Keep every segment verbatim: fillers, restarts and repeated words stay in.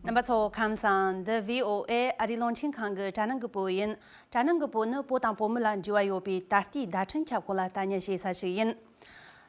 རྣམ་པ་ཚོ་ཁམས་བཟང་། འདི་བྷི་ཨོ་ཨེ་ཨ་རིའི་རླུང་འཕྲིན་ཁང་གི་དྲ་སྣང་གི་བོད་ཡིན། དྲ་སྣང་གི་བོད་ནི་བོད་དང་བོད་མི་ལ་འབྲེལ་བ་ཡོད་པའི་ད་ལྟའི་བརྡ་འཕྲིན་ཁྱབ་ཁོངས་ལ་ལྟ་ཉན་བྱེད་ས་ཞིག་ཡིན།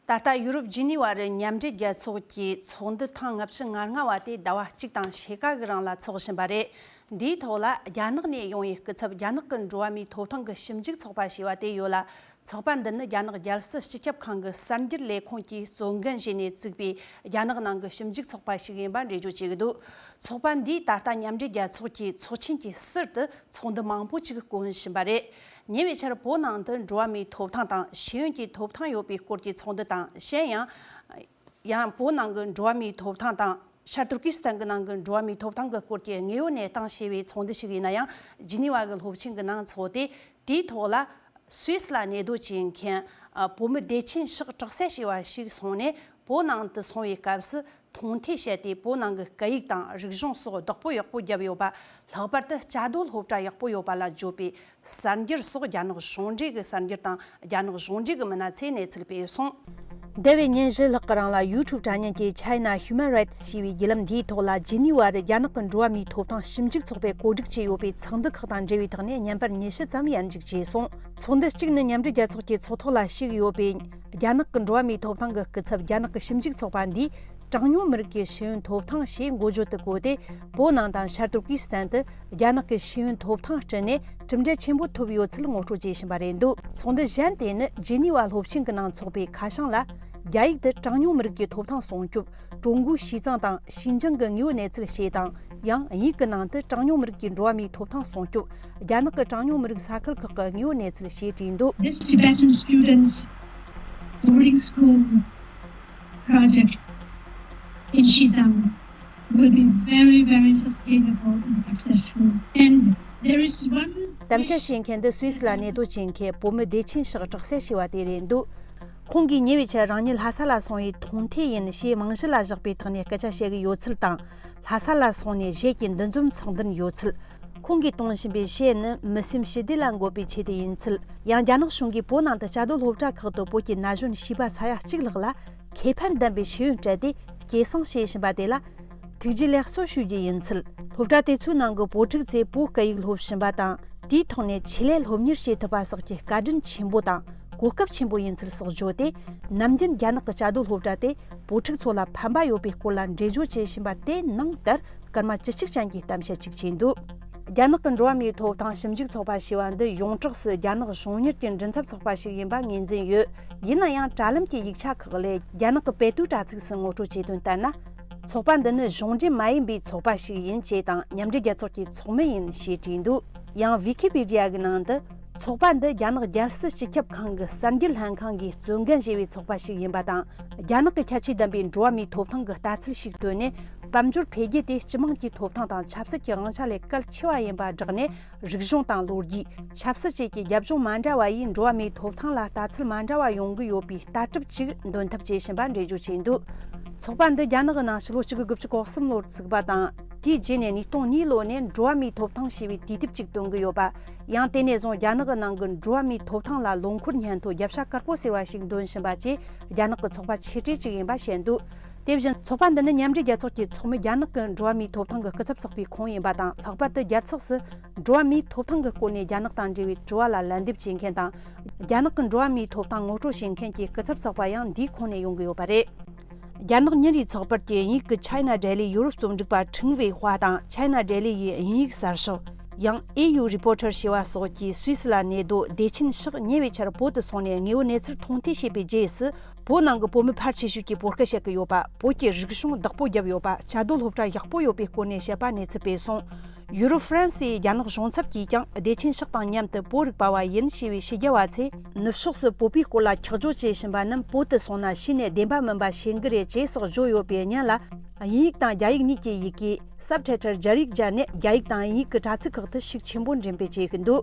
ད་ལྟ་ཡུ་རོབ་ཇི་ནི་ཝ་རུ་མཉམ་འབྲེལ་རྒྱལ་ཚོགས་ཀྱི་ཚོགས་འདུ་ཐེངས་ལྔ་བཅུ་ང་ལྔ་བ་དེ་ཟླ་བ་གཅིག་དང་ཕྱེད་ཀ་གི་རིང་ལ་འཚོགས་བཞིན་པ་རེད། འདིའི་ཐོག་ལ་རྒྱ་ནག་ནས་ཡོང་བའི་སྐུ་ཚབ་རྒྱ་ནག་གི་འགྲོ་བ་མིའི་ཐོབ་ཐང་གི་ཞིབ་འཇུག་ཚོགས་པ་ཞེས་པ་དེ་ཡོད་ལ། ཚོགས་པ་འདི་ནི་རྒྱ་ནག་རྒྱལ་སྲིད་སྤྱི་ཁྱབ་ཁང་གི་གསར་འགྱུར་ལས་ཁུངས་ཀྱིས་གཙོ་འགན་བྱས་ནས་བཙུགས་པའི་རྒྱ་ནག་ནང་གི་ཞིབ་འཇུག་ཚོགས་པ་ཞིག་ཡིན་པ་འགྲེལ་བརྗོད་བྱེད་ཀྱི་འདུག་ཚོགས་པ་འདིས་ད་ལྟ་མཉམ་འབྲེལ་རྒྱལ་ཚོགས་ཀྱི་ཚོགས་ཆེན་གྱི་ཟུར་དུ་ཚོགས་འདུ་མང་པོ་ཅིག་བསྐོང་བཞིན་པ་རེད། ཉེ་བའི་ཆར་བོད་ནང་དུ་འགྲོ་བ་མིའི་ཐོབ་ཐང་དང་ཤེས་ཡོན་གྱི་ཐོབ་ཐང་ཡོད་པའི་སྐོར་གྱི་ཚོགས་འདུ་དང་། གཞན་ཡང་། ཡང་བོད་ནང་གི་འགྲོ་བ་མིའི་ཐོབ་ཐང་དང་། ཤར་ཏུར་ཀི་སི་ཐན་གྱི་ནང་གི་འགྲོ་བ་མིའི་ཐོབ་ཐང་གི་སྐོར་གྱི་དངོས་ཡོད་གནས་སྟངས་ཞེས་པའི་ཚོགས་འདུ་ཞིག་ཡིན་ན་ཡང་། ཇི་ནི་ཝ་གི་སློབ་ཆེན་གྱི་ནང་འཚོགས་ཏེ། དེའི་ཐོག་ལ་སུད་སི་ལ་གནས་སྡོད་བྱེད་མཁན་བོད་མི་བདེ་ཆེན་ཤག་དྲག་གསལ་ཞེས་པ་ཞིག་སོང་ནས་བོད་ནང་དུ་སོང་བའི་སྐབས་སུ། མཐོང་ཐོས་བྱས་ཏེ་བོད་ནང་གི་སྐད་ཡིག་དང་རིག་གཞུང་སོགས་བདག་པོ་ཡག་པོ་བརྒྱབ་ཡོད་པ། ལྷག་པར་དུ་བཅའ་སྡོད་སློབ་གྲྭ་ཡག་པོ་ཡོད་པ་ལ་བརྗོད་པའི་གསར་འགྱུར་སོགས། རྒྱ་ནག་གཞུང་འབྲེལ་གྱི་གསར་འགྱུར་དང་རྒྱ་ནག་གཞུང་འབྲེལ་གྱི་མི་སྣ་ཚོས་གནས་ཚུལ་སྤེལ་སོང་། འདས་པའི་ཉིན་བཞི་ལྷག་གི་རིང་ལ་ཡུ་ཊུབ་དྲ་བརྙན་གྱི་China Human Rights ཞེས་པའི་བརྒྱུད་ལམ་འདིའི་ཐོག་ལ་ཇི་ནི་ཝ་རུ་རྒྱ་ནག་གི་འགྲོ་བ་མིའི་ཐོབ་ཐང་ཞིབ་འཇུག་ཚོགས་པས་གོ་སྒྲིག་བྱས་ཡོད་པའི་ཚོགས་འདུ་ཁག་དང་འབྲེལ་བའི་ཐོག་ནས་བརྙན་པར་ཉི་ཤུ་ཙམ་ཡར་འཇུག་བྱས་སོང་། ཚོགས་འདུ་གཅིག་ནི་མཉམ་འབྲེལ་རྒྱལ་ཚོགས་ཀྱི་ཚོགས་ཐོག་ལ་ཞུགས་ཡོད་པའི། རྒྱ་ནག་གི་འགྲོ་བ་མིའི་ཐོབ་ཐང་གི་སྐུ་ཚབ་རྒྱ་ནག་གི་ཞིབ་འཇུག་ཚོགས་པ་འདིས་གྲངས་ཉུང་མི་རིགས་ཀྱི་ཤེས་ཡོན་ཐོབ་ཐང་ཞེས་འགོ་བརྗོད་དུ་བཀོད་དེ། བོད་ནང་དང་ཤར་ཏུར་ཀི་སི་ཐན་དུ་རྒྱ་ནག་གི་ཤེས་ཡོན་ཐོབ་ཐང་སྤྲད་ནས་གྲུབ་འབྲས་ཆེན་པོ་ཐོབ་ཡོད་ཚུལ་ངོ་སྤྲོད་བྱེད་བཞིན་པ་རེད་འདུག་ཚོགས་འདུ་གཞན་དེ་ནི་ཇི་ནི་ཝ་སློབ་ཆེན་གྱི་ནང་འཚོགས་པའི་ཁ་བྱང་ལ། རྒྱ་ཡིག་ཏུ་གྲངས་ཉུང་མི་རིགས་ཀྱི་ཐོབ་ཐང་སྲུང་སྐྱོབ། ཀྲུང་གོའི་ཞི་ཙང་དང་ཞིན་ཅང་གི་དངོས་ཡོད་གནས་ཚུལ་ཞེས་དང་། ཡང་དབྱིན་ཡིག་གི་ནང་དུ་གྲངས་ཉུང་མི་རིགས་ཀྱི་འགྲོ་བ་མིའི་ཐོབ་ཐང་སྲུང་སྐྱོབ། རྒྱ་ནག་གི་གྲངས་ཉུང་མི་རིགས་ས་ཁུལ་ཁག་གི་དངོས་ཡོད་གནས་ཚུལ་ཞེས་བྲིས་འདུག This Tibetan students boarding school project in Xizang will be very, very sustainable and successful. And there is one གཏམ་བཤད་བྱེད་མཁན་འདི་སུད་སི་ལ་གནས་སྡོད་བྱེད་མཁན་བོད་མི་བདེ་ཆེན་ཤག་དྲག་གསལ་ཞེས་པ་དེ་རེད་འདུག་ཁོང་གིས་ཉེ་བའི་ཆར་རང་ཉིད་ལྷ་ས་ལ་སོང་བའི་མཐོང་ཐོས་ཡིན་ཞེས་རྨང་གཞི་ལ་བཞག་པའི་ཐོག་ནས་སྐད་ཆ་བཤད་ཀྱི་ཡོད་ཚུལ་དང་། ལྷ་ས་ལ་སོང་ནས་གཞས་ཀྱི་འདུ་འཛོམས་ཚོགས་འདུར་འགྱོ་ཚུལ། ཁོང་གིས་གཏོང་བཞིན་པའི་གཞས་ནི་མི་སེམས་ཞི་བདེ་ལ་འགོད་པའི་ཆེད་དུ་ཡིན་ཚུལ། ཡང་རྒྱ་ནག་གཞུང་གིས་བོད་ནང་དུ་བཅའ་སྡོད་སློབ་གྲྭ་ཁག་ཏུ་བོད་ཀྱི་ན་གཞོན་བྱིས་པ་ས་ཡ་གཅིག་ལྷག་ལ་ཁེ་ཕན་ལྡན་པའི་ཤེས་ཡོན་སྤྲད་དེ་སྐྱེད་སྲིང་བྱེད་བཞིན་པ་དེ་ལ་ཐུགས་རྗེ་ལེགས་གསོ་ཞུ་རྒྱུ་ཡིན་ཚུལ། སློབ་གྲྭ་དེ་ཚོའི་ནང་གི་བོད་ཕྲུག་ཚོས་བོད་སྐད་ཡིག་སློབ་བཞིན་པ་དང་། དེའི་ཐོག་ནས་ཆེད་ལས་སློབ་གཉེར་བྱེད་ཐུབ་པ་སོགས་ཀྱི་བཀའ་དྲིན་ཆེན་པོ་དང་གོ་སྐབས་ཆེན་པོ་ཡིན་ཚུལ་སོགས་བརྗོད་དེ། ནམ་རྒྱུན་རྒྱ་ནག་གི་བཅའ་སྡོད་སློབ་གྲྭ་དེ་བོད་ཕྲུག་ཚོ་ལ་ཕན་པ་ཡོད་པའི་སྐོར་ལ་འགྲེལ་བརྗོད་བྱེད་བཞིན་པ་དེ་ནང་ལྟར་སྐར་མ་བཅུ་གཅིག་ཅན་གྱི་གཏམ་བཤད་ཅིག་བྱས་འདུག་རྒྱ་ནག་གི་འགྲོ་བ་མིའི་ཐོབ་ཐང་ཞིབ་འཇུག་ཚོགས་པ་ཞེས་པ་འདི་ཡོངས་གྲགས་སུ་རྒྱ་ནག་གཞུང་གཉེར་གྱི་མགྲིན་ཚབ་ཚོགས་པ་ཞིག་ཡིན་པ་ངོས་འཛིན་ཡོད། ཡིན་ན་ཡང་དྲ་ལམ་གྱི་ཡིག་ཆ་ཁག་ལས་རྒྱ་ནག་གི་པེ་ཏུའུ་དྲ་ཚིགས་སུ་ངོ་སྤྲོད་བྱས་དོན་ལྟར་ན། ཚོགས་པ་འདི་ནི་གཞུང་འབྲེལ་མ་ཡིན་པའི་ཚོགས་པ་ཞིག་ཡིན་ཅེས་དང་མཉམ་འབྲེལ་རྒྱལ་ཚོགས་ཀྱི་ཚོགས་མི་ཡིན་ཞེས་བྲིས་འདུག་ཡང་ཝི་ཀི་པི་ཌི་ཡ་གི་ནང་དུ། ཚོགས་པ་འདི་རྒྱ་ནག་རྒྱལ་སྲིད་སྤྱི་ཁྱབ་ཁང་གི་གསར་འགྱུར་ལྷན་ཁང་གིས་གཙོ་འགན་བཞེས་པའི་ཚོགས་པ་ཞིག་ཡིན་པ་དང་། རྒྱ་ནག་གི་ཁྱད་ཆོས་ལྡན་པའི་འགྲོ་བ་མིའི་ཐོབ་ཐང་གི་ལྟ་ཚུལ་ཞིག་བཏོན་ནས། དཔལ་འབྱོར་འཕེལ་རྒྱས་དེ་སྤྱི་དམངས་ཀྱི་ཐོབ་ཐང་དང་ཆབ་སྲིད་ཀྱི་དབང་ཆ་ལས་གལ་ཆེ་བ་ཡིན་པ་བསྒྲགས་ནས། རིག་གཞུང་དང་ལོ་རྒྱུས། ཆབ་སྲིད་བཅས་ཀྱི་རྒྱབ་ལྗོངས་མ་འདྲ་བ་ཡིས་འགྲོ་བ་མིའི་ཐོབ་ཐང་ལ་ལྟ་ཚུལ་མ་འདྲ་བ་ཡོང་གི་ཡོད་པའི་ལྟ་གྲུབ་ཅིག་འདོན་ཐབས་བྱེད་བཞིན་པ་འགྲེལ་བརྗོད་བྱས་འདུག་ཚོགས་པ་འདི་རྒྱ་ནག་གི་ནང་ཕྱི་ལོ་ཆིག་སྟོང་དགུ་བརྒྱ་དགུ་བཅུ་གོ་གསུམ་ལོར་བཙུགས་པ་དང་། དེའི་རྗེས་ནས་ཉིས་སྟོང་གཉིས་ལོ་ནས་འགྲོ་བ་མིའི་ཐོབ་ཐང་ཞེས་པའི་དུས་དེབ་ཅིག་བཏོན་གྱི་ཡོད་པ། ཡང་དེ་ནས་བཟུང་རྒྱ་ནག་གི་ནང་གི་འགྲོ་བ་མིའི་ཐོབ་ཐང་ལ་ལོ་འཁོར་སྙན་ཐོ་བརྒྱ་ཆ་དཀར་པོ་ཟེར་བ་ཞིག་འདོན་བཞིན་པ་བཅས་རྒྱ་ནག་གི་ཚོགས་པ་ཆེ་གྲས་ཅིག་ཡིན་པ་བཤད་འདུག་དེ་བཞིན་ཚོགས་པ་འདི་ནི་མཉམ་འབྲེལ་རྒྱལ་ཚོགས་ཀྱི་ཚོགས་མི་རྒྱ་ནག་གི་འགྲོ་བ་མིའི་ཐོབ་ཐང་གི་སྐུ་ཚབ་ཚོགས་པའི་ཁོངས་ཡིན་པ་དང་། ལྷག་པར་དུ་རྒྱལ་ཚོགས་སུ་འགྲོ་བ་མིའི་ཐོབ་ཐང་གི་སྐོར་ནས་རྒྱ་ནག་དང་འབྲེལ་བའི་དྲི་བ་ལ་ལན་འདེབས་བྱེད་མཁན་དང་། རྒྱ་ནག་གི་འགྲོ་བ་མིའི་ཐོབ་ཐང་ངོ་སྤྲོད་བྱེད་མཁན་གྱི་སྐུ་ཚབ་ཚོགས་པ་ཡང་འདིའི་ཁོངས་ནས་ཡོང་གི་ཡོད་པ་རེད། རྒྱ་ནག་ཉིན་རེའི་ཚགས་པར་གྱི་དབྱིན་ཡིག་གི་China Daily ཡུ་རོབ་རྩོམ་སྒྲིག་པ་ཁྲིན་ཝེ་ཧྭ་དང་། China Daily ཡི་དབྱིན་ཡིག་གསར་ཤོག་ཡང་ཨེ་ཡུ་རི་པོར་ཊར་ཞེས་པ་སོགས་ཀྱིས་སུད་སི་ལ་གནས་སྡོད་བདེ་ཆེན་ཤག་ཉེ་བའི་ཆར་བོད་དུ་སོང་ནས་དངོས་པོའི་གནས་ཚུལ་མཐོང་ཐོས་བྱས་པའི་རྗེས་སུ། བོད་ནང་གི་བོད་མི་ཕལ་ཆེ་ཤོས་ཀྱིས་བོད་སྐད་བཤད་ཀྱི་ཡོད་པ། བོད་ཀྱི་རིག་གཞུང་བདག་པོ་བརྒྱབ་ཡོད་པ། བཅའ་སྡོད་སློབ་གྲྭ་ཡག་པོ་ཡོད་པའི་སྐོར་ནས་བཤད་པ་གནས་ཚུལ་སྤེལ་སོང་། ཡུ་རོ་ཧྥ་རན་སིའི་རྒྱ་ནག་གཞུང་ཚབ་ཀྱིས་ཀྱང་བདེ་ཆེན་ཤག་དང་མཉམ་དུ་བོད་རིག་པ་བ་ཡིན་ཞེས་པའི་ཕྱི་རྒྱལ་བ་ཚོས་ནུབ་ཕྱོགས་སུ་བོད་པའི་སྐོར་ལ་འཁྱག་བརྗོད་བྱེད་བཞིན་པ་རྣམས་བོད་དུ་སོང་ན་ཤི་ནས་བདེན་པ་མིན་པ་ཤེས་ཀྱི་རེད་ཅེས་སོགས་བརྗོད་ཡོད་པའི་བརྙན་ལ། དབྱིན་ཡིག་དང་རྒྱ་ཡིག་གཉིས་ཀྱི་ཡི་གེ་སབ་ཊའི་ཊལ་སྦྱར་ཡིག་སྦྱར་ནས་རྒྱ་ཡིག་དང་དབྱིན་ཡིག་གི་དྲ་ཚིགས་ཁག་ཏུ་ཤུགས་ཆེན་པོ་འགྲེམས་སྤེལ་བྱེད་ཀྱི་འདུག་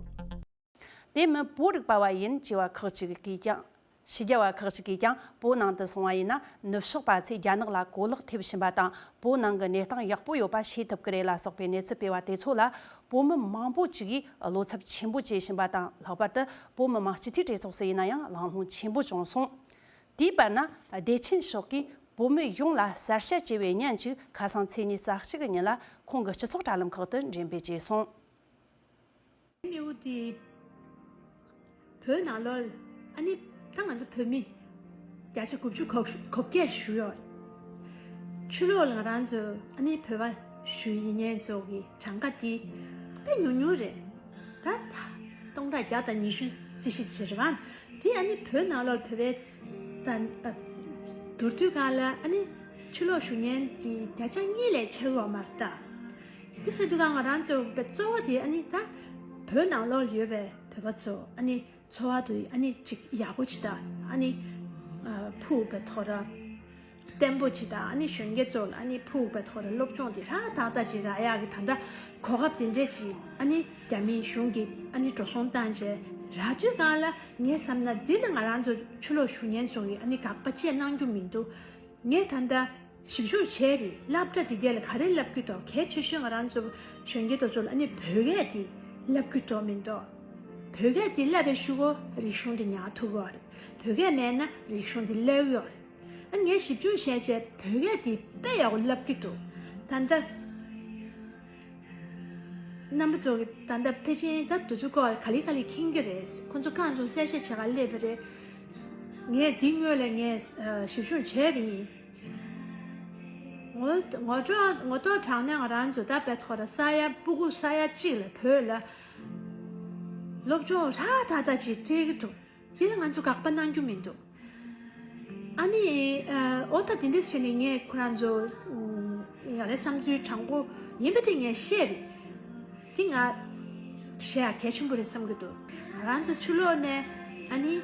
དེ་མིན་བོད་རིག་པ་བ་ཡིན་ཅེས་པ་ཁག་ཅིག་གིས་ཀྱང་། ཕྱི་རྒྱལ་བ་ཁག་ཅིག་གིས་ཀྱང་བོད་ནང་དུ་སོང་བ་ཡིན་ན་ནུབ་ཕྱོགས་པ་ཚོས་རྒྱ་ནག་ལ་གོ་ལག་ཐེབས་བཞིན་པ་དང་། བོད་ནང་གི་གནས་སྟངས་ཡག་པོ་ཡོད་པ་ཤེས་ཐུབ་ཀྱི་རེད་ལ་སོགས་པའི་གནས་ཚུལ་སྤེལ་བ་དེ་ཚོ་ལ་བོད་མི་མང་པོ་ཅིག་གིས་བློ་འཚབ་ཆེན་པོ་བྱེད་བཞིན་པ་དང་། ལྷག་པར་དུ་བོད་མི་མང་སྤྱི་འཐུས་གྲོས་ཚོགས་སུ་ཡིན་ན་ཡང་གླེང་སློང་ཆེན་པོ་བྱུང་སོང་། དེའི་བར་ན་བདེ་ཆེན་ཤག་གིས། བོད་མི་ཡོངས་ལ་གསལ་བཤད་བྱས་པའི་བརྙན་ཅིག་ཁ་སང་ཚེས་ཉི་ཤུ་རྩ་གཅིག་གི་ཉིན་ལ་ཁོང་གི་སྤྱི་ཚོགས་དྲ་ལམ་ཁག་ཏུ་འགྲེམས་སྤེལ་བྱས་སོང་། མིའུ་དེ་བོད་ནང་ལོགས་ཨ་ནི་ད་ང་ཚོ་བོད་མི་བརྒྱ་ཆ་དགུ་བཅུ་གོ་གོ་བརྒྱད་བཞུགས་ཡོད། ཕྱི་ལོགས་ལ་ང་རང་ཚོ་ཨ་ནི་བོད་པ་བཞུགས་ཡིན་མཁན་ཚོ་གི་གྲངས་ཀ་དེ་དཔེ་ཉུང་ཉུང་རེད། ད་ད་སྟོང་ཕྲག་བརྒྱ་དང་ཉི་ཤུ་རྩིས་གཞི་བྱེད་རེད་བ། དེ་ཨ་ནི་བོད་ནང་ལོགས་བོད་པའི་ད་ཨ་མདོར་བསྡུས་སྒང་ལ་ཨ་ནི་ཕྱི་ལོགས་བཞུགས་མཁན་དེ་བརྒྱ་ཆ་གཉིས་ལས་ཆེ་བ་མ་རེད་ད། དེ་སོང་དུས་ཀ་ང་རང་ཚོ་བའི་གཙོ་བོ་དེ་ཨ་ནི་ད་བོད་ནང་ལོགས་ཡོད་པའི་བོད་པ་ཚོ་ཨ་ནི་འཚོ་བ་དེ་ཨ་ནི་ཅིག་ཡག་པོ་ཅིག་དང་ཨ་ནི་ཨ་ཕུགས་པའི་ཐོག་ར་བརྟན་པོ་ཅིག་དང་ཨ་ནི་གཞོན་སྐྱེས་ཚོ་ལ་ཨ་ནི་ཕུགས་པའི་ཐོག་ར་སློབ་སྦྱོང་དེ་ཧྲ་ཏག་ཏག་ཅིག་རག་ཡག་གི་ད་ལྟ་གོ་སྐབས་དེ་འདྲས་ཅིག་ཨ་ནི་རྒྱ་མིའི་གཞུང་གིས་ཨ་ནི་འགྲོ་སོང་བཏང་བྱས་རག་དུས་སྒང་ལ་ངས་བསམ་ན་འདི་ལ་ང་རང་ཚོ་ཕྱི་ལོགས་བཞུགས་མཁན་ཚོ་གིས་ཨ་ནི་དགག་པ་ཅིག་གནང་རྒྱུ་མི་འདུག་ངས་ད་ལྟ་ཞིབ་འཇུག་བྱས་རེད། སློབ་གྲྭ་དེ་གས་ལ་ག་རེ་བསླབ་ཀྱི་འདུག་གལ་ཆེ་ཤོས་ང་རང་ཚོ་གཞོན་སྐྱེས་དེ་ཚོ་ལ་ཨ་ནི་བོད་སྐད་དེ་བསླབ་ཀྱི་འདུག་མི་འདུག་བོད་སྐད་དེ་བསླབ་པའི་གཞུག་གུ་རིག་གཞུང་དེ་ཉར་ཐུབ་ཀྱི་ཡོད་རེད། བོད་སྐད་མེད་ན་རིག་གཞུང་དེ་བརླག་གི་ཡོད་རེད། ཨ་ངས་ཞིབ་འཇུག་བྱས་བྱས་བོད་སྐད་དེ་དཔེ་ཡག་པོ་བསླབ་ཀྱི་འདུག་ད་ལྟ་རྣམ་པ་ཚོ་གི་ད་ལྟ་ཕལ་ཆེར་ད་དུས་ཚོད་སྐོར་ག་ལེ་ག་ལེ་མཁྱེན་གྱི་རེད། ཁོང་ཚོ་རྐང་ཚོ་གསལ་བཤད་བྱེད་ག་སླེབས་པ་རེད། ངས་འདི་སྔོན་ལ་ངས་ཨ་ཞིབ་འཇུག་བྱས་པ་ཡིན། ངོ་ངོ་སྤྲོད་ངོ་ཐོག་དྲང་གནས་ང་རང་ཚོ་ད་བའི་ཐོག་ལ་ས་ཡ་སྤུ་གུ་ས་ཡ་གཅིག་ལ་བོད་ལ་སློབ་སྦྱོང་ཧྲ་ཏག་ཏག་ཅིག་སྤྲད་ཀྱི་འདུག་དེ་ལ་ང་ཚོ་དགག་པ་གནང་རྒྱུ་མི་འདུག་ཨ་ནི་ཨ་འོ་ད་དེ་འདྲས་བྱས་ནས་ངས་ཁོ་རང་ཚོ་ང་རའི་བསམ་ཚུལ་དྲང་པོ་ཡིན་པ་དེ་ངས་བཤད་རེད། དེ་ང་བཤད་ཡ་གལ་ཆེན་པོ་རེད་བསམ་གྱི་འདུག་ང་རང་ཚོ་ཕྱི་ལོགས་ནས་ཨ་ནི་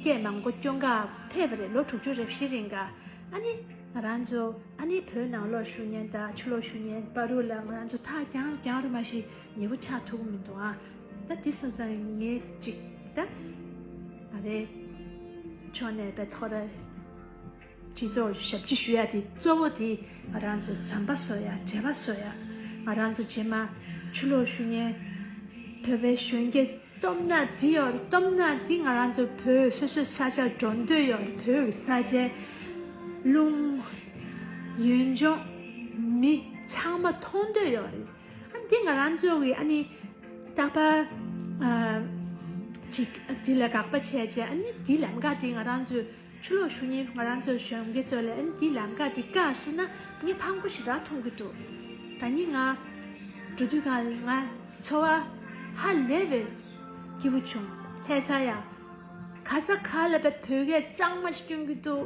སྐད་མང་པོ་སྐྱོན་ག་ཕེབས་པ་རེད། ལོ་དྲུག་ཅུ་རེ་བཞི་རིང་ག་ཨ་ནི་ང་རང་ཚོ་ཨ་ནི་བོད་ནང་ལོགས་བཞུགས་མཁན་དང་ཕྱི་ལོགས་བཞུགས་མཁན་བར་དུ་ལ་ང་རང་ཚོ་ཐག་རྒྱང་རྒྱང་རུ་མ་ཞིག་ཉེ་པོ་ཆགས་ཐུབ་ཀྱི་མི་འདུག་ཨ། ད་དེ་སོང་ཙང་ངས་ཅིག་ད་ང་རའི་ཕྱོགས་ནས་བའི་ཐོག་ལ་སྤྱི་ཚོགས་ཞབས་ཕྱི་ཞུ་ཡ་དེ་གཙོ་བོ་དེ་ང་རང་ཚོ་ཟམ་པ་བཟོ་ཡ་བྲེལ་བ་བཟོ་ཡ་ང་རང་ཚོ་རྗེས་མ་ཕྱི་ལོགས་བཞུགས་མཁན་བོད་པའི་གཞོན་སྐྱེས་སྟོབས་ན་འདི་ཡོད་རེད། སྟོབས་ན་འདི་ང་རང་ཚོ་བོད་སོ་སོའི་ས་ཆར་འགྲོ་འདོད་ཡོད་རེད། བོད་ཀྱི་ས་ཆའི་ལུང་ཡུལ་ལྗོངས་མི་ཚང་མ་མཐོང་འདོད་ཡོད་རེད། ཨ་འདི་ང་རང་ཚོ་གི་ཨ་ནི་རྟག་པར་ཨ་ཅིག་འདི་ལ་དགག་པ་བྱས་བྱས་ཨ་ནི་འདི་ལམ་ཁ་འདི་ང་རང་ཚོའི་ཕྱི་ལོགས་བཞུགས་མཁན་ང་རང་ཚོའི་གཞོན་སྐྱེས་ཚོ་ལ་ཨ་ནི་འདི་ལམ་ཁ་འདི་བཀག་སོང་ན་ངས་ཕངས་པོ་ཞེ་དྲག་མཐོང་གི་འདུག་ད་ནི་ང་འགྲོ་དུས་གང་ང་འཚོ་བ་ཧ་ལས་པའི་སྐྱིད་པོ་བྱུང་། ལྷ་ས་ཡ་ག་ས་ག་ལ་བས་བོད་སྐད་གཙང་མ་ཞིག་སྐྱོན་གྱི་འདུག་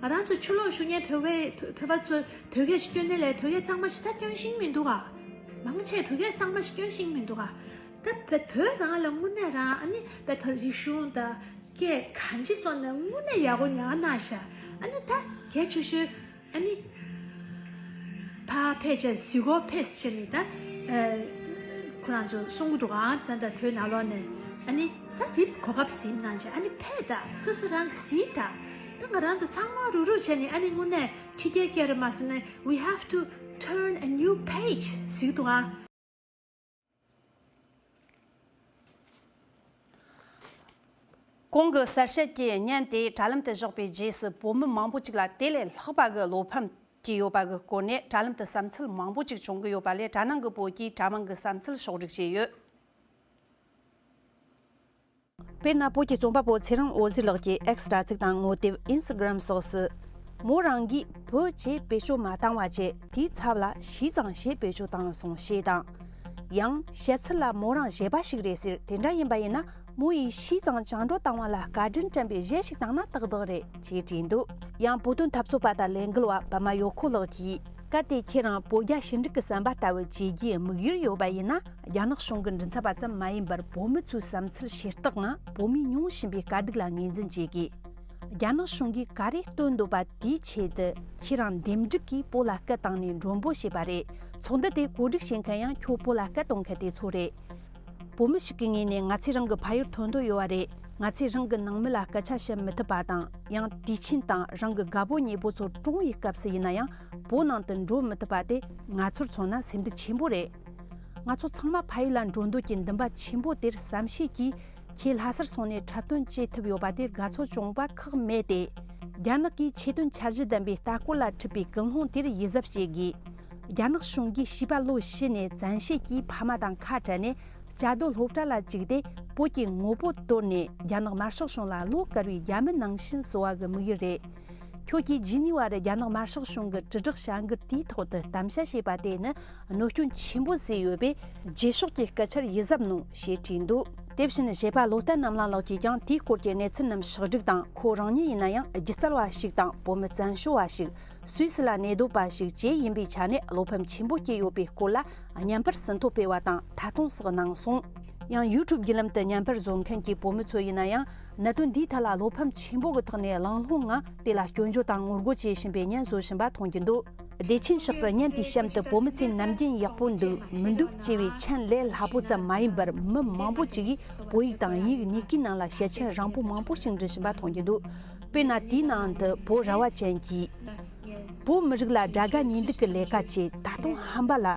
ང་རང་ཚོ་ཕྱི་ལོགས་བཞུགས་མཁན་བོད་པའི་བོད་པ་ཚོ་བོད་སྐད་ཞིག་སྐྱོན་ནས་ལས་བོད་སྐད་གཙང་མ་ཞིག་ད་སྐྱོན་ཤེས་མི་འདུག་ག་མང་ཆེ་བོད་སྐད་གཙང་མ་ཞིག་སྐྱོན་ཤེས་མི་འདུག་ག་ད་བོད་བོད་རང་ལ་དངོས་གནས་རང་ཨ་ནི་བོད་ད་རིག་གཞུང་དང་སྐད་གང་ཅི་སོགས་ནས་དངོས་གནས་ཡག་པོ་ཉར་གནང་ཤག་ཨ་ནི་ད་གལ་ཆེ་ཤོས་ཨ་ནི་ཕར་ཕེབས་བྱས་གཟིགས་སྐོར་ཕེབས་བྱས་ནས་ད་ཨ་ཁོ་རང་ཚོ་གསུང་གི་འདུག་ག་ད་ད་བོད་ནང་ལོགས་ནས་ཨ་ནི་ད་འདི་གོ་སྐབས་ཟིན་གནང་བྱས་ཨ་ནི་ཕེབས་ད་སོ་སོ་རང་གིས་གཟིགས་ད། ད་ང་རང་ཚོ་ཚང་མ་རུག་རུག་བྱས་ནས་ཨ་ནི་དངོས་གནས་ཕྱི་རྒྱལ་སྐད་རུ་མ་སོང་ན། We have to turn a new page ཟེར་གྱི་འདུག་ཨ། གོང་གི་གསལ་བཤད་ཀྱི་བརྙན་དེ་དྲ་ལམ་དུ་བཞག་པའི་རྗེས་སུ་བོད་མི་མང་པོ་ཅིག་ལ་དེ་ལས་ལྷག་པ་གི་བློ་ཕམ་སྐྱེས་ཡོད་པ་གི་སྐོར་ནས་དྲ་ལམ་དུ་བསམ་ཚུལ་མང་པོ་ཅིག་བྱུང་གི་ཡོད་པ་ལས་དྲ་ནང་གི་བོད་ཀྱི་དྲ་མང་གི་བསམ་ཚུལ་ཕྱོགས་བསྒྲིགས་བྱས་ཡོད། དཔེར་ན། བོད་ཀྱི་རྩོམ་པ་པོ་ཚེ་རིང་འོད་ཟེར་ལགས་ཀྱིས་X དྲ་ཚིགས་དང་ངོ་དེབ་Instagram སོགས་སུ། མོ་རང་གིས་བོད་ཅེས་བེད་སྤྱོད་མ་བཏང་བ་བཅས་དེའི་ཚབ་ལ་ཞེས་བཟང་ཞེས་བེད་སྤྱོད་བཏང་སོང་ཞེས་དང་། ཡང་བཤད་ཚུལ་ལ་མོ་རང་གཞས་པ་ཞིག་རེད་ཟེར། དེ་འདྲ་ཡིན་པ་ཡིན་ན་མོ་ཡིས་ཞེས་བཟང་བཅིངས་འགྲོལ་བཏང་བ་ལ་བཀའ་དྲིན་དྲན་པའི་གཞས་ཤིག་བཏང་ན་ཏག་ཏག་རེད་ཅེས་བྲིས་འདུག་ཡང་བོད་དོན་འཐབ་རྩོད་པ་དང་ལས་འགུལ་བ་པདྨ་ཡོ་ཁོ་ལགས་ཀྱིས། གལ་ཏེ་ཁྱེད་རང་བོད་རྒྱ་ཞི་འགྲིག་གི་བསམ་པ་ལྟ་བུ་བཅས་ཀྱི་དམིགས་ཡུལ་ཡོད་པ་ཡིན་ན། རྒྱ་ནག་གཞུང་གི་མགྲིན་ཚབ་པ་ཙམ་མ་ཡིན་པར་བོད་མི་ཚོའི་བསམ་ཚུལ་ཤེས་རྟོགས་ངང་བོད་མིས་མྱོང་བཞིན་པའི་དཀའ་སྡུག་ལ་ངོས་འཛིན་བྱེད་དགོས། རྒྱ་ནག་གཞུང་གིས་ག་རེ་སྟོན་འདོད་པ་དེའི་ཆེད་དུ་ཁྱེད་རང་འདེམས་སྒྲུག་གིས་བོད་ལ་སྐད་བཏང་ནས་མགྲོན་འབོད་བྱས་པ་རེད། ཚོགས་འདུ་དེ་གོ་སྒྲིག་བྱེད་མཁན་ཡང་ཁྱོད་བོད་ལ་སྐད་གཏོང་མཁན་དེ་ཚོ་རེད། བོད་མི་ཞིག་གི་ངོས་ནས་ང་ཚོས་རང་གི་ཕ་ཡུལ་ཐོན་འདོད་ཡོད་པ་རེད། ང་ཚོས་རང་གི་ནང་མི་ལ་སྐད་ཆ་བཤད་མི་ཐུབ་པ་དང་། ཡང་དུས་ཆེན་དང་རང་གི་དགའ་པོ་ཉེ་པོ་ཚོ་གྲོངས་པའི་སྐབས་སུ་ཡིན་ན་ཡང་བོད་ནང་དུ་འགྲོ་མི་ཐུབ་པ་དེ་ང་ཚོར་མཚོན་ན་སེམས་སྡུག་ཆེན་པོ་རེད། ང་ཚོ་ཚང་མ་ཕ་ཡུལ་ལ་འགྲོ་འདོད་ཀྱི་འདུན་པ་ཆེན་པོ་དེར་བསམ་ཤེས་ཀྱིས་ཁྱེད་ལྷ་སར་སོང་ནས་འཁྲབ་སྟོན་བྱེད་ཐུབ་ཡོད་པ་དེར་དགའ་ཚོར་བྱུང་བ་ཁག་མེད་དེ། རྒྱ་ནག་གིས་ཆེད་དོན་འཆར་གཞི་ལྡན་པའི་ལྟ་སྐོར་ལ་ཁྲིད་པའི་ཀུན་སློང་དེར་ཡིད་གཟབ་བྱེད་དགོས། རྒྱ་ནག་གཞུང་གིས་བྱིས་པ་ལོ་བཞི་ནས་བཙན་ཤེད་ཀྱིས་ཕ་མ་དང་ཁ་བྲལ་ནས་བཅའ་སྡོད་སློབ་གྲྭ་ལ་བཅུག་སྟེ། བོད་ཀྱི་ངོ་བོ་དོར་ནས་རྒྱ་ནག་དམར་ཤོག་གཞུང་ལ་བློ་དཀར་བའི་རྒྱ་མི་ནང་བཞིན་བཟོ་བ་གི་དམིགས་ཡུལ་རེད། ཁྱོད་ཀྱིས་ཇི་ནི་ཝ་རུ་རྒྱ་ནག་དམར་ཤོག་གཞུང་གི་དྲིལ་བསྒྲགས་བྱ་འགུལ་དེའི་ཐོག་ཏུ་གཏམ་བཤད་བྱས་པ་དེ་ནི་གནོད་སྐྱོན་ཆེན་པོ་བཟོས་ཡོད་པས། རྗེས་ཕྱོགས་ཀྱི་སྐད་ཆར་ཡིད་གཟབ་གནང་ཞེས་བྲིས་འདུག། དེ་བཞིན་གཞས་པ་བློ་བརྟན་རྣམ་གླིང་ལགས་ཀྱིས་ཀྱང་དེའི་སྐོར་གྱི་གནས་ཚུལ་རྣམས་ཕྱོགས་བསྒྲིགས་དང་། ཁོ་རང་ཉིད་ཡིན་ན་ཡང་སྒྱུ་རྩལ་བ་ཞིག་དང་། བོད་མི་བཙན་བྱོལ་བ་ཞིག། སུད་སི་ལ་གནས་སྡོད་པ་ཞིག་བཅས་ཡིན་པའི་ཆ་ནས་བློ་ཕམ་ཆེན་པོ་སྐྱེས་ཡོད་པའི་སྐོར་ལ་བརྙན་པར་ཟིན་ཐོ་སྤེལ་བ་དང་ཐད་གཏོང་སོགས་གནང་སོང་། ཡང་ཡུ་ཊུབ་བརྒྱུད་ལམ་དུ་བརྙན་པར་བཟོ་མཁན་གྱི་བོད་མི་ཚོ་ཡིན་ན་ཡང་། གནད་དོན་འདིའི་ཐད་ལ་བློ་ཕམ་ཆེན་པོ་གི་ཐོག་ནས་གླེང་སློང་ངང་དེ་ལ་སྐྱོན་བརྗོད་དང་ངོ་རྒོལ་བྱེད་བཞིན་པའི་བརྙན་བཟོ་བཞིན་པ་མཐོང་རྒྱུ་འདུག། བདེ་ཆེན་ཤག་གི་བརྙན་དེའི་གཤམ་དུ། བོད་མི་ཚོས་ནམ་རྒྱུན་ཡག་པོ་འདུག་མི་འདུག་ཅེས་པའི་མཆན་ལས་སླ་པོ་ཙམ་མ་ཡིན་པར། མི་མང་པོ་ཅིག་གིས་བོད་ཡིག་དང་དབྱིན་ཡིག་གཉིས་ཀའི་ནང་ལ་བཤད་ཆེན་རིང་པོ་མང་པོ་ཞིག་འབྲི་བཞིན་པ་མཐོང་རྒྱུ་འདུག། དཔེར་ན། དེའི་ནང་དུ་བོད་ར་བ་ཅན་གྱིས། བོད་མི་རིགས་ལ་དགྲ་དགའ་གཉེན་སྡུག་གི་ལས་ཀ་བྱས། ད་དུང་ཧམ་པ་ལ།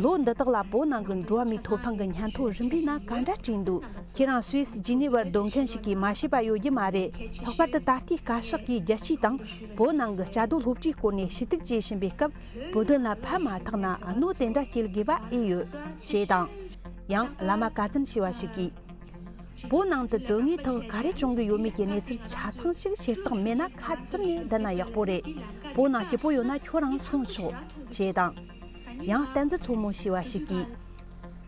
ལོ་འདི་དག་ལ་བོད་ནང་གི་འགྲོ་བ་མིའི་ཐོབ་ཐང་གི་སྙན་ཐོ་རིམ་པའི་ནང་ག་འདྲ་བྲིས་འདུག། ཁྱེད་རང་སུད་སི་ཇི་ནི་ཝར་སྡོད་མཁན་ཞིག་གིས་མ་ཤེས་པ་ཡོད་རྒྱུ་མ་རེད། ལྷག་པར་དུ་ད་ལྟའི་བཀའ་ཤག་གིས་རྒྱལ་སྤྱི་དང་བོད་ནང་གི་བཅའ་སྡོད་སློབ་གྲྭའི་སྐོར་ནས་ཞུ་གཏུག་བྱེད་བཞིན་པའི་སྐབས། བོད་དོན་ལ་ཕན་མ་ཐོགས་ན་གནོད་དེ་འདྲ་སྐྱེལ་དགོས་པ་ཨེ་ཡོད། ཅེས་དང་། ཡང་བླ་མ་བཀའ་བཙུན་ཞེས་པ་ཞིག་གིས། བོད་ནང་དུ་དོན་དངོས་ཐོག་ག་རེ་བྱུང་གི་ཡོད་མེད་ཀྱི་གནས་ཚུལ་ཆ་ཚང་ཞིག་ཤེས་རྟོགས་མེད་ན་ཁ་བཙུམ་ནས་བསྡད་ན་ཡག་པོ་རེད། བོད་ནང་སྐྱིད་པོ་ཡོད་ན་ཁྱོད་རང་སོང་ཆོག། ཅེས་དང་། ཡང་བསྟན་འཛིན་མཚོ་མོ་ཞེས་པ་ཞིག་གིས།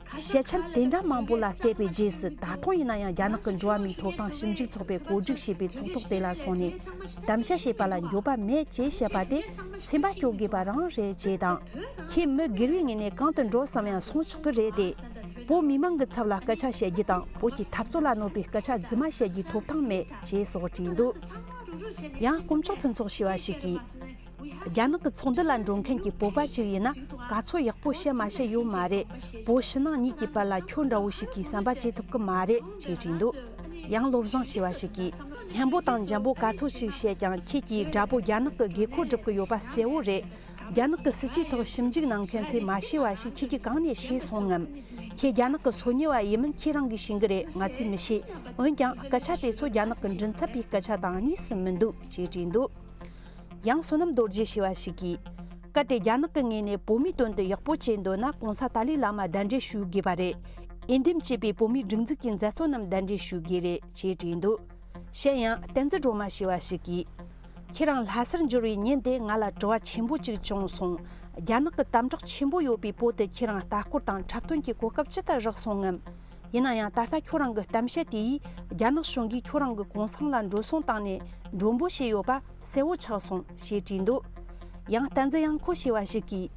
བཤད་ཆེན་དེ་འདྲ་མང་པོ་ལ་བལྟས་པའི་རྗེས་སུ། ད་དུང་ཡིན་ན་ཡང་རྒྱ་ནག་གི་འགྲོ་བ་མིའི་ཐོབ་ཐང་ཞིབ་འཇུག་ཚོགས་པས་བཀོད་སྒྲིག་བྱས་པའི་ཚོགས་ཐོག་དེ་ལ་སོང་ནས། གཏམ་བཤད་བྱེད་པ་ལ་འགྱོད་པ་མེད་ཅེས་བཤད་པ་དེ་སེམས་པ་སྐྱོ་དགོས་པ་རང་རེད། ཅེས་དང་། ཁྱེད་མི་སྒེར་བའི་ངོས་ནས་གང་དུ་འགྲོ་བསམ་ཡང་སོང་ཆོག་གི་རེད་དེ། བོད་མི་མང་གི་ཚབ་ལ་སྐད་ཆ་བཤད་རྒྱུ་དང་། བོད་ཀྱི་འཐབ་རྩོད་ལ་གནོད་པའི་སྐད་ཆ་རྫུན་མ་བཤད་རྒྱུའི་ཐོབ་ཐང་མེད། ཅེས་སོགས་བྲིས་འདུག། ཡང་དཀོན་མཆོག་ཕུན་ཚོགས་ཞེས་པ་ཞིག་གིས། རྒྱ་ནག་གི་ཚོགས་འདུ་ལ་འགྲོ་མཁན་གྱི་བོད་པ་ཞིག་ཡིན་ན། ག་ཚོད་ཡག་པོ་བཤད་མ་བཤད་ཡོད་མ་རེད། བོད་ཕྱི་ནང་གཉིས་ཀྱི་བར་ལ་ཁྱོད་འདྲ་བོ་ཞིག་གིས་ཟམ་པ་བཅད་ཐུབ་ཀྱི་མ་རེད། ཅེས་བྲིས་འདུག། ཡང་བློ་བཟང་ཞེས་པ་ཞིག་གིས། སྙན་པོ་དང་འཇམ་པོ་ག་ཚོད་ཞིག་བཤད་ཀྱང་། ཁྱེད་ཀྱིས་དགྲ་བོ་རྒྱ་ནག་གི་དགོས་མཁོ་སྒྲུབ་ཀྱི་ཡོད་པ་གསལ་བོ་རེད། རྒྱ་ནག་གི་སྲིད་ཇུས་ཐོག་ཞིབ་འཇུག་གནང་མཁན་ཚོས་མ་ཤེས་པ་ཞིག་ཁྱེད་ཀྱིས་གང་ནས་ཤེས་སོང་ངམ། ཁྱེད་རྒྱ་ནག་གི་སོ་ཉུལ་བ་ཡིན་མིན་ཁྱེད་རང་གིས་ཤེས་ཀྱི་རེད། ང་ཚོས་མི་ཤེས། འོན་ཀྱང་སྐད་ཆ་དེ་ཚོ་རྒྱ་ནག་གི་མགྲིན་ཚབ་པའི་སྐད་ཆ་དང་གཉིས་སུ་མི་འདུག། ཅེས་བྲིས་འདུག། ཡང་བསོད་ནམས་རྡོ་རྗེ་ཞེས་པ་ཞིག་གིས། གལ་ཏེ་རྒྱ་ནག་གི་ངོས་ནས་བོད་མིའི་དོན་དུ་ཡག་པོ་བྱེད་འདོད་ན། གོང་ས་ཏཱ་ལའི་བླ་མ་གདན་འདྲེན་ཞུ་དགོས་པ་རེད། འོས་འདེམས་བྱས་པའི་བོད་མིའི་སྒྲིག་འཛུགས་ཀྱི་མཛད་གཙོ་རྣམས་གདན་འདྲེན་ཞུ་དགོས་རེད། ཅེས་བྲིས་འདུག། གཞན་ཡང་བསྟན་འཛིན་སྒྲོལ་མ་ཞེས་པ་ཞིག་གིས། ཁྱེད་རང་ལྷ་སར་འབྱོར་བའི་ཉིན་དེ་ང་ལ་དྲི་བ་ཆེན་པོ་གཅིག་བྱུང་སོང་། རྒྱ་ནག་གི་དམ་དྲག་ཆེན་པོ་ཡོད་པའི་བོད་དུ་ཁྱེད་རང་ལྟ་སྐོར་དང་འཁྲབ་སྟོན་གྱི་གོ་སྐབས་ཇི་ལྟར་རག་སོང་ངམ། ཡིན་ན་ཡང་ད་ལྟ་ཁྱོད་རང་གི་གཏམ་བཤད་དེ་ཡིས་རྒྱ་ནག་གཞུང་གིས་ཁྱོད་རང་གི་གུང་སེང་ལ་འགྲོ་སོང་བཏང་ནས་མགྲོན་པོ་བྱས་ཡོད་པ་གསལ་བོ་ཆགས་སོང་ཞེས་བྲིས་འདུག། ཡང་བསྟན་འཛིན་གཡང་འཁོལ་ཞེས་པ་ཞིག་གིས།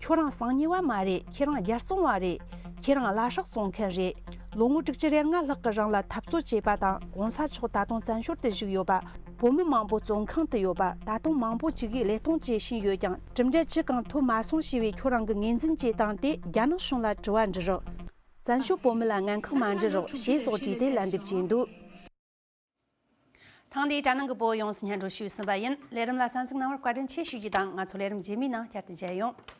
ཁྱོད་རང་གསང་ཉུལ་བ་མ་རེད། ཁྱེད་རང་རྒྱལ་བཙོང་བ་རེད། ཁྱེད་རང་བླ་སྲོག་བཙོང་མཁན་རེད། ལོ་ངོ་དྲུག་ཅུ་རེ་ལྔ་ལྷག་གི་རིང་ལ་འཐབ་རྩོད་བྱས་པ་དང་། གོང་ས་མཆོག་ད་དུང་བཙན་བྱོལ་དུ་བཞུགས་ཡོད་པ། བོད་མི་མང་པོ་བཙོན་ཁང་དུ་ཡོད་པ། ད་དུང་མང་པོ་ཅིག་གིས་ལས་གཏོང་བྱེད་བཞིན་ཡོད་ཀྱང་། གྲུབ་འབྲས་ཅི་གང་ཐོབ་མ་སོང་ཞེས་པའི་ཁྱོད་རང་གི་ངོས་འཛིན་བྱེད་སྟངས་དེ་རྒྱ་ནག་གཞུང་ལ་དྲི་བ་འདྲི་རོགས། བཙན་བྱོལ་བོད་མི་ལ་ངན་ཁག་མ་འདྲི་རོགས་ཞེས་སོགས་བྲིས་ཏེ་ལན་འདེབས་བྱས་འདུག། ཐེངས་འདིའི་དྲ་ནང་གི་བོད་ཡོངས་སུ་སྙན་སྒྲོག་ཞུས་ཟིན་པ་ཡིན། ལས་རིམ་ལ་གསན་གཟིགས་གནང་བར་བཀའ་དྲིན་ཆེ་ཞུ་རྒྱུ་དང་། ང་ཚོ་ལས་རིམ་རྗེས་མའི་ནང་བསྐྱར་དུ་མཇལ་ཡོང་།